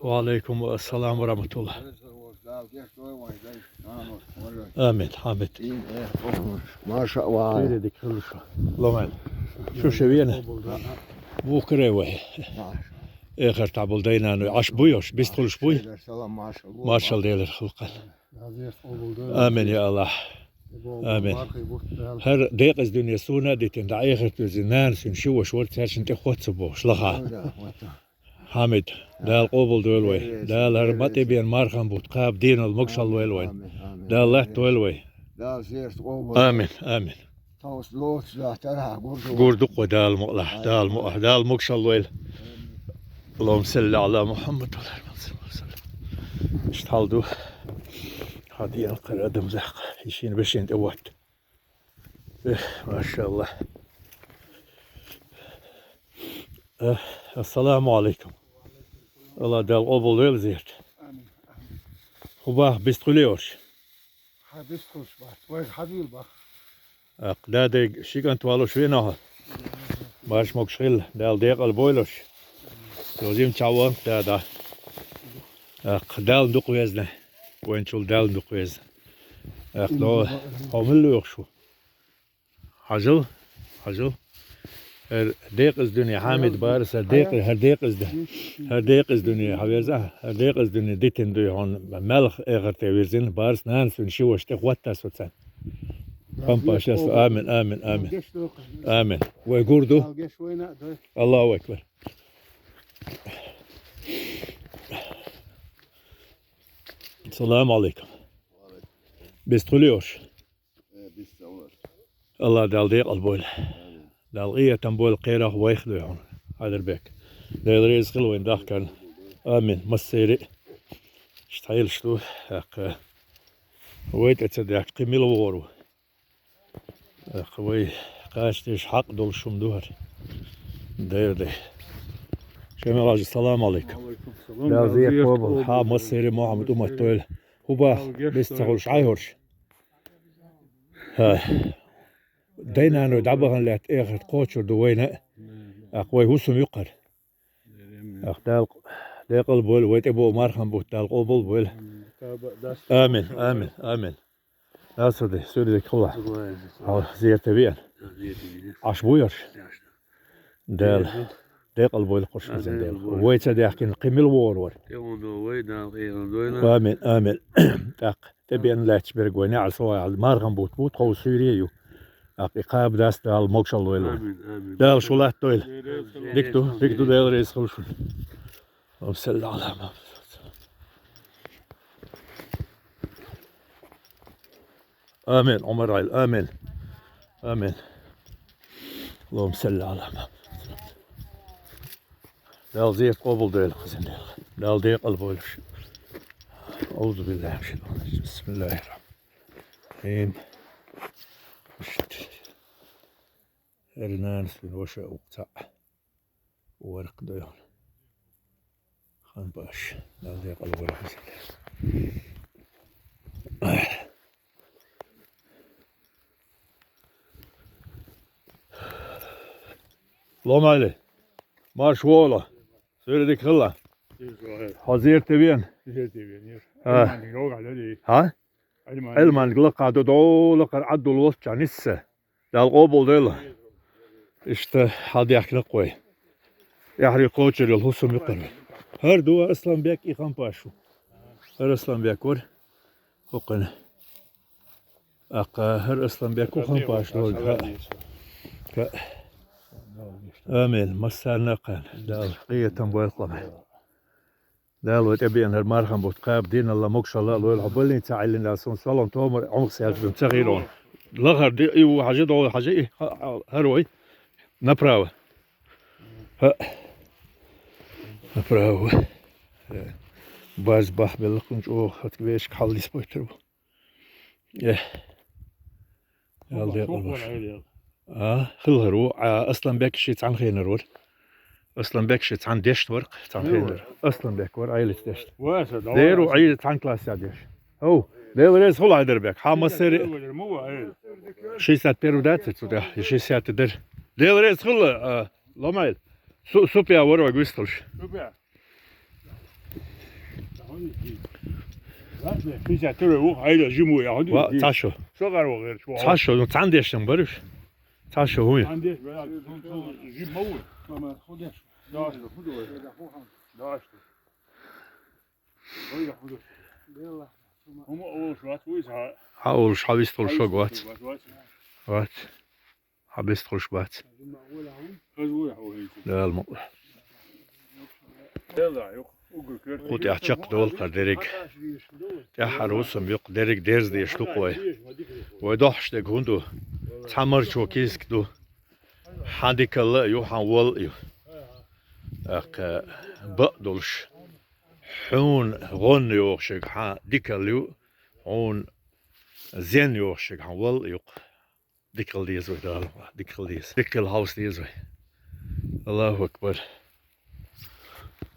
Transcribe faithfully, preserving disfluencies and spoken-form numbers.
Ва алейкум ассалам ва рахматуллах. Амин, амин. Маша ва. Ломай. Шу шевена. Бухкаре вай. Эхар табул дайнану. Аш буй, аш бистхулш буй. Салам, Маша. Маршал делер хулкан. Амин, я Аллах. Амин. Хар декъаз дуьне суна дитин, да эхар тузи нан сун шиваш вар царшин те хоцу бо, шлаха. Хьамид, Дала къобал дойла вай. Дала хӀара ма тӀебен мархан бутт кхаба дийнал могашалла войла вайн. Дала латта войла вай. Дала зерат къобал. Амин, амин. Товс лоцу за тарахь гурду. Гурдукх вай Дала мукъалахь, Дала мукъалахь, Дала могашалла войла. Аллахумма салли ала Мухаммад ва ала али Мухаммад. Иштта хьал ду. Хьан дийна кхара адам закъ. И шин бешин тӀе ватт. Эх, машаллах. Эх, ассаламу алейкум. Алла Дала къобал дойла зерат. Хьо бах, бист хуьлий орш? Хьа бист хуьлуш бац. Вай хьа дуьйла бах. Акх, да дег ши кӀант валуш вена хьо. Марш могаш хилла, Дала декъал бойла уьш. Цо жим чаван, да, да. Акх, Дала дукха везна. Вайн чул Дала дукха везна. Акх, до, хьо мила лоьхуш ву? Хьажал, хьажал. ХӀара декъаз дуьне, Хьамид Барас, хӀара декъа-, хӀара декъаз ду-, хӀара декъаз дуьне, хьавеза, хӀара декъаз дуьне дитина дуй хьуна, маьлха эхарте вирзина, Барас нанас вина ши ваша тӀе хӀотта со царна. Амин, амин, амин, амин. Амин. Вай гур ду. Аллаху акбар. Салам алейкум. Бист хуьлий орш? Алла Дала декъал бойла. Дала къинхетам бойла кхерах вайх дуй хьуна. Хьайдарбек. Дела реза хила вайн дахкарна. Амин. Массери а. Иштта хьелаш ду. ТӀаккха вай тӀе ца даьхка, кхин мила вогӀур ву? ТӀаккха вай кхача деш хьакъ долуш хӀума ду хӀара. Дера дай. Шемал-Хьажа, салам алейкум. Дала зекъо бу. Хьа массери Мухаммад уммат дойла. ХӀу бах, бес ца хуьлуш Ӏайхьурш? ХӀа. Дай-наной дӀабахана лаьтта эхарт кхочур ду вайна а. ТӀаккха вай хӀусам юккхара. ТӀаккха Дала декъал бойла, вай тӀе богӀу мархан бутт Дала къобал бойла. Амин, амин, амин. Асади, суьрдиг хила. Хьо зерате веана. Аш буй орш? Дала декъал бойла кхуш везан Дела. Вай ца даьхкина кхин мила вогӀур вара? Амин, амин. ТӀаккха тӀебеана лаьтташ берг вай неӀар со ваьхьа, мархан бутт бу, тхов суьйре а ю. ТӀаккха и кхаба дац, Дала могашалла войла вай. Дала шу латтойла. Дика ду, дика ду, Дела реза хуьлу шуна. Аллахумма салли ала Мухаммад. Амин, Ӏумар Ӏайла, амин. Амин. Аллахумма салли ала Мухаммад. Дала зерат къобал дойла, хазин Дела. Дала декъал бойла шун. Аузу биллахи мин шайтанир раджим. Бисмиллахир рахманир рахим. Ишт. ХӀара нанас вина ваша укх цхьаъ. Варх дойла. Хан баш. Дала декъал варх. Ломали. Марш вола. Суьйре дика хила. Хьо зерате веана? Зерате веана. ХӀа. Ӏилманга лакха ду, долакхара Ӏаддул волчча нисса. Дала къобал дойла. Иштта хьалдаьхкина-кх вай. Эхьарий кхочур йолу хӀусам юккхара. ХӀара ду Асланбек, и Хампаш ву. ХӀара Асланбек вара. ХӀокхуьнан. ТӀаккха хӀара Асланбек ву, Хампаш долу. ХӀа. ХӀа. Амин. Массарна а кхана. Дала къинхетам бойла кхана. Дала вай тӀебеана хӀара мархан бутт кхаба дийнал а, могашалла а лойла. Хьо больница Ӏиллина, Дала суна салам томар, Ӏумах саьрча ца хилла. Лахара ди и ву, хьажа догӀу, хьажа и, хӀа-, хӀа-, хӀара вай. Направо. ХӀа. Направо. Баз бахбелла кхунчу оха хӀатта вешка хьаллисбойтар бу. Э. Ял декъал баш. А, хилхар ву, а, Асланбек ши цхьаьна хенар вара. Асланбек ши цхьаьна дешна вара, цхьаьна хенар. Асланбек вара, Ӏайлица дешна. Деру Ӏийла цхьаьна классехь деш. Хьо, Дела реза хуьлу Хьайдарбек. Хьан массери? Шестьдесят первый дац цу тӀехь, шестьдесят дара. Дела реза хуьлу, а, Ломайл. Су-, супя вара вай гуьсталш. Супя. Пятьдесят второй ву, хьайла жиму я хьуди. Ва, ца шо. Со гар вагъер чу. Ца шо, ну, цхьан дешнам баруш. Ца шо хӀун я? Цхьан деш, бля, жима ву. Мама, худеш. Да, худеш. Да, что? Ой, я худеш. Белла. Хьума олуш вац вуй са. Хьа олуш, хьа вистхуш шог вац. Вац, вац. Вац. Хьа бистхуш бац. Хазуй хьо хӀинца. Дала мукъ. Белла, юх, угу кер. Кху тӀехь чекхдолу кхара дерриг. ТӀаьххьара вусам юккъе дерриг дерза деш ду-кх вай. Вай дохьуш дерг хӀун ду? Цхьа марчо киск ду. Хьан дикалла а ю, хьан волла а ю. ТӀаккха бакъ долуш. Хьуна гӀонна йогӀуш ерг хьан дикалла ю, хьуна зен йогӀуш ерг хьан волла а ю-кх. Дика хила деза вай, Дала, дика хила деза. Дика хила хьовса деза вай. Аллаху акбар.